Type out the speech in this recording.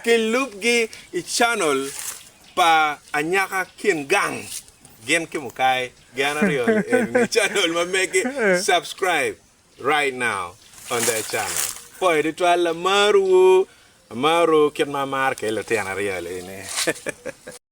Kilubgi i channel pa anyaka kin gang gin ki mukai gin aryo eni channel ma megi subscribe right now on their channel. Pwoyo tutwal amarowu, amaro kit ma amaro kwede lutino aryo eni.